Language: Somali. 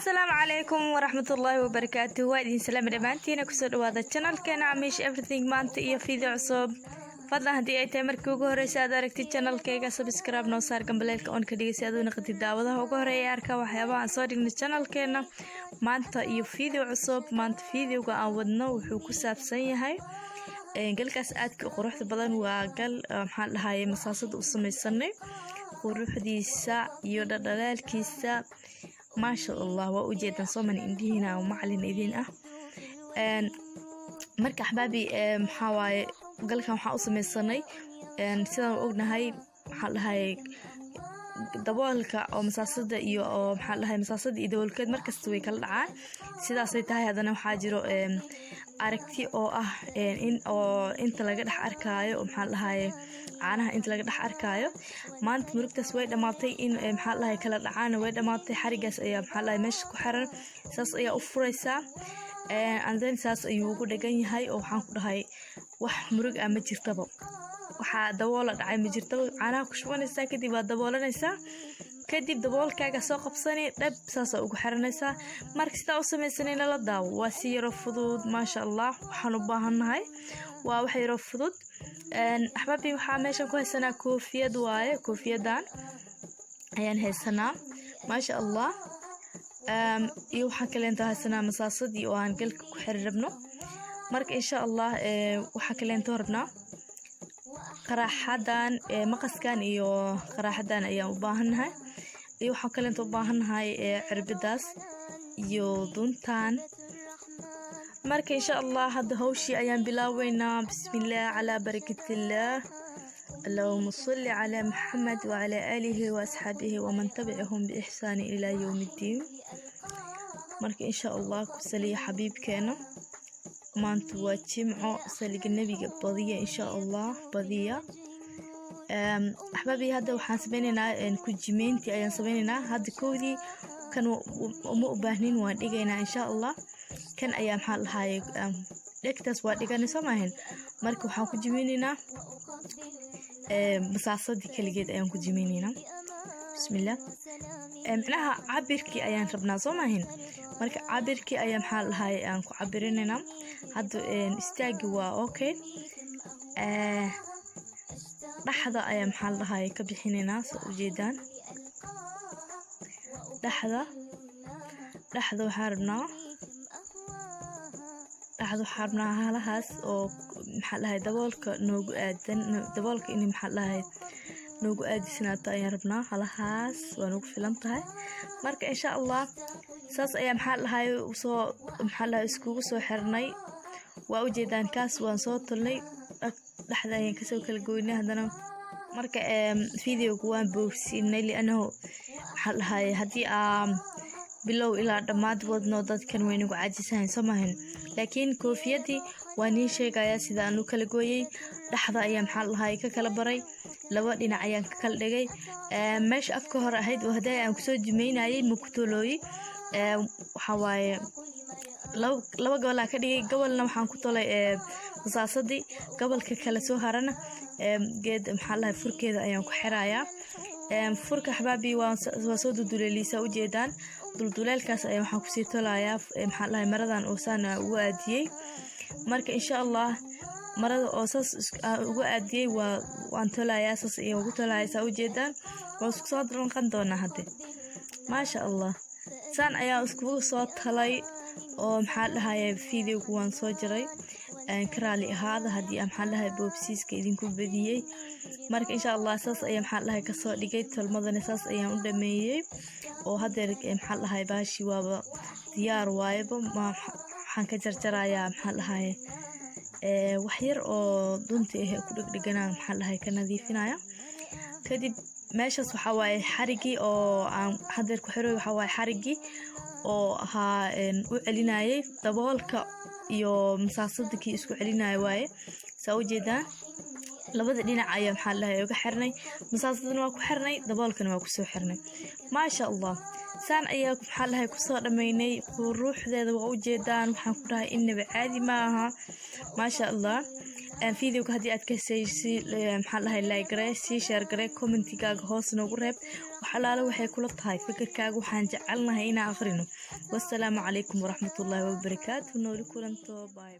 Asalaamu calaykum waraxmatullaahi wabarakaatu. Waa idin salaami dhammaantiina. Kusoo dhawaada channelkeena Amish Everything. Maanta iyo video cusub. Fadlan, haddii ay tahay markii ugu horeysa aad aragtid channelkayga, subscribe noo saar, gambaleelka on ka dhigay si aad u naqatid daawadaha ugu horeeya arka waxyaabaha aan soo dhigno channelkeena. Maanta iyo video cusub. Maanta videoga aan wadno wuxuu ku saabsan yahay galkaas aadka u quruxda badan. Waa gal, maxaan dhahaye, masaasada u samaysanay. Quruxdiisa iyo dhadhalaalkiisa, maasha Allah, waa ujeedaan soomani, indhihiina macalin idin ah. Marka axbaabi, maxaa waaye galkan waxaa u sameysanay? Sidaan ognahay, maxaa dhahay, daboolka oo masaasada iyo oo, maxaa dhahay, masaasada iyo daboolkeed markasta way kala dhacaan. Sidaasay tahay, haddana waxaa jiro aragti oo ah in oo inta laga dhex arkaayo oo, maxaa dhahaye, caanaha inta laga dhex arkaayo. Maanta murugtaas way dhammaatay. In, maxaa dhahay, kala dhacaana way dhammaatay. Xarigaas ayaa, maxaa dhahay, meesha ku xiran. Saas ayaa u furaysaa, and then saas ayuu ugu dhegan yahay. Oo waxaan ku dhahay, wax murug ah ma jirtaba, waxaa daboola dhacay ma jirtaba. Caanaha ku shubanaysaa, kadib waa daboolanaysaa, kadib daboolkaaga soo qabsani, dhab saasaa ugu xiranaysaa. Marka sidaa u samaysanayna la daawo. Waa si yaroo fudud, maasha Allah. Waxaan u baahannahay waa wax yaroo fudud. Axbaabi, waxaa meeshan ku haysanaa koofiyad waaye. Koofiyadan ayaan haysanaa, maasha Allah. Iyo waxaan kaleento haysanaa masaasadii oo aan galka ku xiri rabno. Marka insha Allah waxaa kaleento rabnaa qaraaxadan, maqaskan iyo qaraaxadan ayaan u baahannahay. Iyo waxaan kaleento u baahannahay cirbidaas iyo duntan. Marka insha Allah hadda hawshii ayaan bilaabeynaa. Bismillaah, calaa barakatillah, allahuma salli calaa Maxamed wacalaa aalihi waasxaabihi waman tabicahum biixsaani ilaa yowmi iddiin. Marka insha Allah ku saliya xabiibkeena. Maanta waa Jimco, saliga Nebiga badiya, insha Allah badiya. Axbaabi, hadda waxaan sameyneynaa kujimeyntii ayaan sameyneynaa hadda. Kowdii kan uma u baahnin, waan dhigaynaa insha Allah. Kan ayaa, maxaa lahaye, dhegtaas waa dhiganay, soo maahan? Marka waxaan ku jimeyneynaa masaasadii kaligeed ayaan ku jimeyneynaa. Bismillah. Micnaha cabirkii ayaan rabnaa, soo maahan? Marka cabirkii ayaa, maxaa lahaye, aan ku cabirinaynaa hadda. Istaagi waa okay. Dhaxda ayaa, maxaa lahaye, ka bixinaynaa, soo ujeedaan. Dhaxda waxaa rabnaa, dhaxda waxaa rabnaa halahaas oo, maxaa lahaye, daboolka noogu aadan. Daboolka in, maxaa lahaye, noogu aadisnaato ayaan rabnaa. Halahaas waa noogu filan tahay. Marka insha Allah saas ayaa, maxaa lahaye, usoo, maxaa lahaye, iskugu soo xirnay. Waa ujeedaan, kaas waan soo tolnay, dhexda ayaan kasoo kala goynay haddana. Marka videoga waan boogsiinay, lianahu, maxaa lahaye, haddii aa bilow ilaa dhammaad wadno, dadkan waynagu cajisahayn, soo maahan? Laakiin koofiyadii waa niin sheegayaa sida aan u kala gooyey. Dhexda ayaa, maxaa lahaye, ka kala baray, laba dhinac ayaan ka kala dhigay. Meesha afka hore ahayd oo hadii aan kusoo jimeynayay ma ku tolooyey. Waxaa waaye laba gobol aan ka dhigay. Gobolna waxaan ku tolay masaasadii, gobolka kale soo harana geed, maxaa lahay, furkeeda ayaan ku xirayaa. Furka, xabaabi, waa soo dulduleeliisa, ujeedaan. Dulduleelkaas ayaa waxaan kusii tolayaa, maxaa lahay, maradan oo saan ugu aadiyey. Marka insha Allah marada oo saas ugu aadiyey waan tolayaa, saas ayaan ugu tolayaa, saa ujeedaan. Waan isku soo dranqan doonaa hadde, maasha Allah. Saan ayaa iskugu soo talay oo, maxaa dhahaye, videogu waan soo jaray. Ka raali ahaada haddii aan, maxaa dhahay, boobsiiska idinku badiyey. Marka insha Allah saas ayaa, maxaa dhahay, kasoo dhigay. Tolmadana saas ayaan u dhameeyey oo hadeer, maxaa dhahay, baashi waaba diyaar waayaba. Waxaan ka jarjarayaa, maxaa dhahay, wax yar oo dunti ah ku dhegdheganaa, maxaa dhahay, ka nadiifinaya. Kadib meeshaas waxaa waaye xarigii oo aan hadeer ku xiroy. Waxaa waaye xarigii oo ahaa u celinayay daboolka iyo masaasada, kii isku celinaya waaye. Saa ujeedaan, labada dhinac ayaa, maxaa dhahay, uga xirnay. Masaasadana waa ku xirnay, daboolkana waa kusoo xirnay, maasha Allah. Saan ayaa, maxaa dhahay, kusoo dhameynay. Quruxdeeda waa ujeedaan. Waxaan ku dhahay, inaba caadi ma aha, maasha Allah. Videoga haddii aad ka heshay, si maxaa dhahay, like garee, sii share garee, commentigaaga hoos noogu reeb. Wax alaale waxay kula tahay fikirkaaga, waxaan jecelnahay inaan akhrino. Wassalaamu calaykum waraxmatullaahi wabarakaatu. Nooli kulanto, bye.